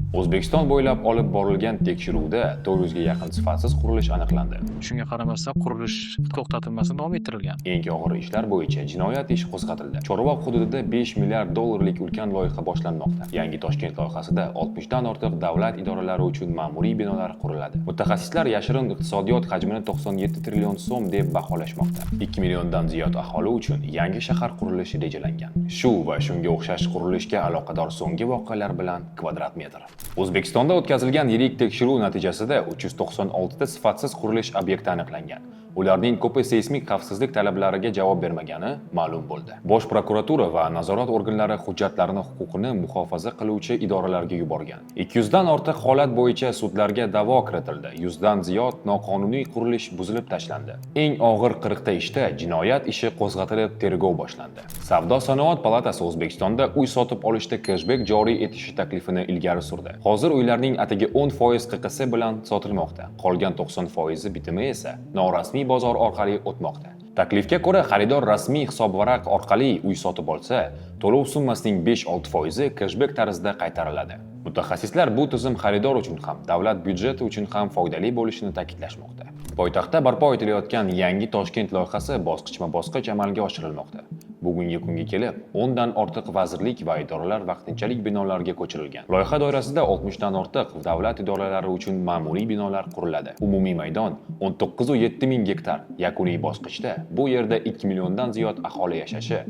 O'zbekiston bo'ylab olib borilgan tekshiruvda 400 ga yaqin sifatsiz qurilish aniqlandi. Shunga qaramasdan, qurilish to'xtatilmasdan davom ettirilgan. Eng og'ir ishlar bo'yicha jinoyat ishi qo'zg'atildi. Chorvoq hududida 5 milliard dollarlik ulkan loyiha boshlanmoqda. Yangi Toshkent loyihasida 60 dan ortiq davlat idoralari uchun ma'muriy binolar quriladi. Mutaxassislar yashirin iqtisodiyot hajmini 97 trillion so'm deb baholashmoqda. 2 milliondan ziyod aholi uchun yangi shahar qurilishi rejalangan. Shu va shunga o'xshash qurilishga aloqador so'nggi voqealar bilan Kvadrat metr. O'zbekistonda o'tkazilgan yirik tekshiruv natijasida 396 ta sifatsiz qurilish obyekti aniqlangan. Ularning ko'pi seysmik xavfsizlik talablariga javob bermagani ma'lum bo'ldi. Bosh prokuratura va nazorat organlari hujjatlarni huquqni muhofaza qiluvchi idoralarga yuborgan. 200 dan ortiq holat bo'yicha sudlarga da'vo kiritildi. 100 dan ziyod noqonuniy qurilish buzilib tashlandi. Eng og'ir 40 ta ishda jinoyat ishi qo'zg'atilib, tergov boshlandi. Savdo sanoat palatasi O'zbekistonda uy sotib olishda keshbek joriy etishi taklifini ilgari surdi. Hozir uylarning atigi 10% QQS bilan sotilmoqda. Qolgan 90% bitimi esa norasmiy bozor orqali o'tmoqda. Taklifga ko'ra, xaridor rasmiy hisobvaraq orqali uy sotib olsa, to'lov summasining 5-6% keshbek tarzida qaytariladi. Mutaxassislar bu tizim xaridor uchun ham, davlat byudjeti uchun ham foydali bo'lishini ta'kidlashmoqda. Poytaxtda barpo etilayotgan yangi Toshkent loyihasi bosqichma-bosqich amalga oshirilmoqda. Bugungi kunga kelib 10 dan ortiq vazirlik va idoralar vaqtinchalik binolarga ko'chirilgan. Loyiha doirasida 60 dan ortiq davlat idoralari uchun ma'muriy binolar quriladi. Umumiy maydon 19,7 ming gektar. Yakuniy bosqichda bu yerda 2 milliondan ziyod aholi yashashi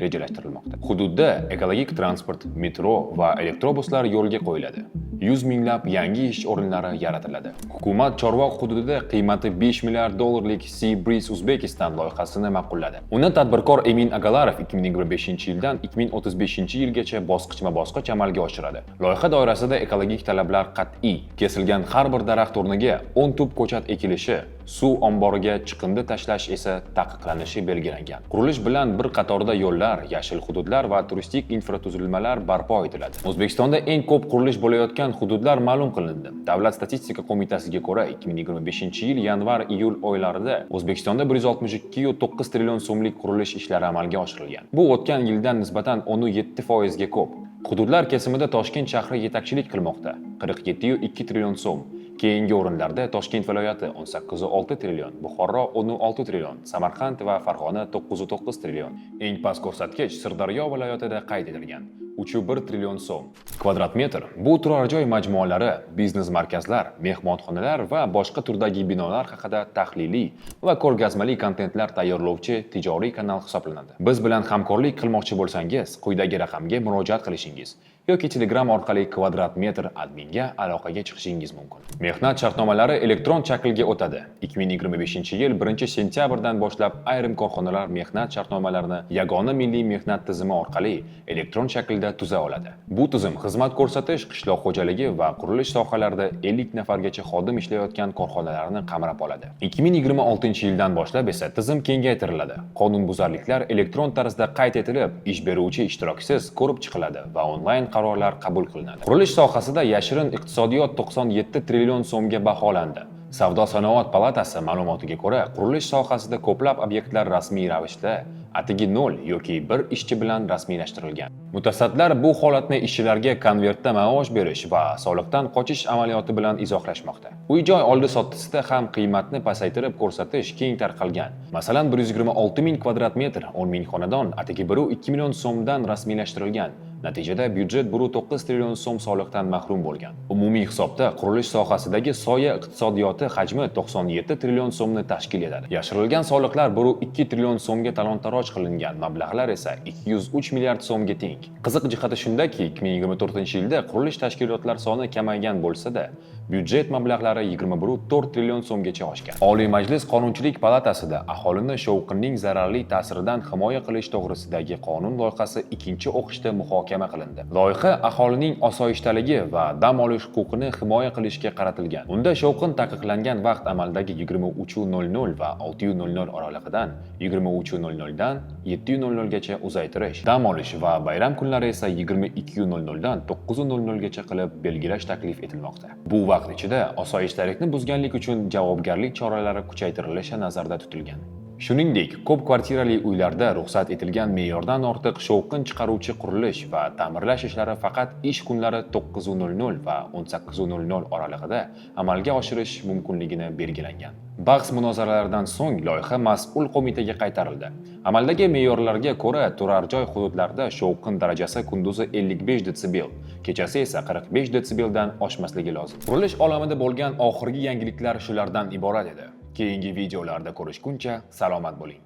rejalashtirilmoqda. Hududda ekologik transport, metro va elektrobuslar yo'lga qo'yiladi. 100 minglab yangi ish o'rinlari yaratiladi. Hukumat Chorvoq hududida qiymati 5 milliard dollarlik Sea Breeze Uzbekistan loyihasini ma'qulladi. Uni tadbirkor Emin Agalarov 2025-yildan 2035-yilgacha bosqichma-bosqich amalga oshiradi. Loyiha doirasida ekologik talablar qat'iy. Kesilgan har bir daraxt o'rniga 10 tup ko'chat ekilishi, suv omboriga chiqindi tashlash esa taqiqlanishi belgilangan. Qurilish bilan bir qatorda yo'llar, yashil hududlar va turistik infratuzilmalar barpo etiladi. O'zbekistonda eng ko'p qurilish bo'layotgan hududlar ma'lum qilindi. Davlat statistika qo'mitasiga ko'ra, 2025-yil yanvar-iyul oylarida O'zbekistonda 162,9 trillion so'mlik qurilish ishlari amalga oshirilgan. Bu o'tgan yildan nisbatan 10,7% ga ko'p. Hududlar kesimida Toshkent shahri yetakchilik qilmoqda: 47,2 trillion so'm. Keyingi o'rinlarda Toshkent viloyati 18,6 trillion, Buxoro 10,6 trillion, Samarqand va Farg'ona 9,9 trillion. Eng past ko'rsatkich Sirdaryo viloyatida qayd etilgan: 3,1 trillion so'm. Kvadrat metr bu turar joy majmualari, biznes markazlar, mehmonxonalar va boshqa turdagi binolar haqida tahliliy va ko'rgazmali kontentlar tayyorlovchi tijoriy kanal hisoblanadi. Biz bilan hamkorlik qilmoqchi bo'lsangiz, quyidagi raqamga murojaat qilishingiz yoki Telegram orqali Kvadrat metr adminga aloqaga chiqishingiz mumkin. Mehnat shartnomalari elektron shaklga o'tadi. 2025-yil 1-sentyabrdan boshlab ayrim korxonalar mehnat shartnomalarini yagona milliy mehnat tizimi orqali elektron shaklda tuza oladi. Bu tizim xizmat ko'rsatish, qishloq xo'jaligi va qurilish sohalarida 50 nafargacha xodim ishlayotgan korxonalarni qamrab oladi. 2026-yildan boshlab esa tizim kengaytiriladi. Qonunbuzarliklar elektron tarzda qayd etilib, ish beruvchi ishtirokisiz ko'rib chiqiladi va onlayn qarorlar qabul qilinadi. Qurilish sohasida yashirin iqtisodiyot 97 trillion so'mga baholandi. Savdo sanoat palatasi ma'lumotiga ko'ra, qurilish sohasida ko'plab obyektlar rasmiy ravishda atigi 0 yoki 1 ishchi bilan rasmiylashtirilgan. Mutasaddilar bu holatni ishchilarga konvertda maosh berish va soliqdan qochish amaliyoti bilan izohlashmoqda. Uy-joy oldi-sotdisida ham qiymatni pasaytirib ko'rsatish keng tarqalgan. Masalan, 126 ming kvadrat metr, 10 ming xonadon atigi 1,2 million so'mdan rasmiylashtirilgan. Natijada byudjet 1,9 trillion so'm soliqdan mahrum bo'lgan. Umumiy hisobda qurilish sohasidagi soya iqtisodiyoti hajmi 97 trillion so'mni tashkil etadi. Yashirilgan soliqlar 1,2 trillion so'mga, talon-taroj qilingan mablag'lar esa 203 milliard so'mga teng. Qiziq jihati shundaki, 2024-yilda qurilish tashkilotlar soni kamaygan bo'lsa-da, byudjet mablag'lari 21,4 trillion so'mgacha oshgan. Oliy Majlis Qonunchilik palatasida aholini shovqinning zararli ta'siridan himoya qilish to'g'risidagi qonun loyihasi ikkinchi o'qishda muhokama qilindi. Loyiha aholining osoyishtaligi va dam olish huquqini himoya qilishga qaratilgan. Unda shovqin taqiqlangan vaqt amaldagi 23:00 va 6:00 oralig'idan 23:00 dan 7:00 gacha uzaytirish, dam olish va bayram kunlari esa 22:00 dan 9:00 gacha qilib belgilash taklif etilmoqda. Bu vaqt ichida osoyishtalikni buzganlik uchun javobgarlik choralari kuchaytirilishi nazarda tutilgan. Shuningdek, ko'p kvartirali uylarda ruxsat etilgan me'yordan ortiq shovqin chiqaruvchi qurilish va ta'mirlash ishlari faqat ish kunlari 9:00 va 18:00 oralig'ida amalga oshirish mumkinligini belgilangan. Bahs munozaralardan so'ng loyiha mas'ul qo'mitaga qaytarildi. Amaldagi me'yorlarga ko'ra, turar joy hududlarida shovqin darajasi kunduzi 55 detsibel, kechasi esa 45 detsibeldan oshmasligi lozim. Qurilish olamida bo'lgan oxirgi yangiliklar shulardan iborat edi. Keyingi videolarda ko'rishguncha salomat bo'ling.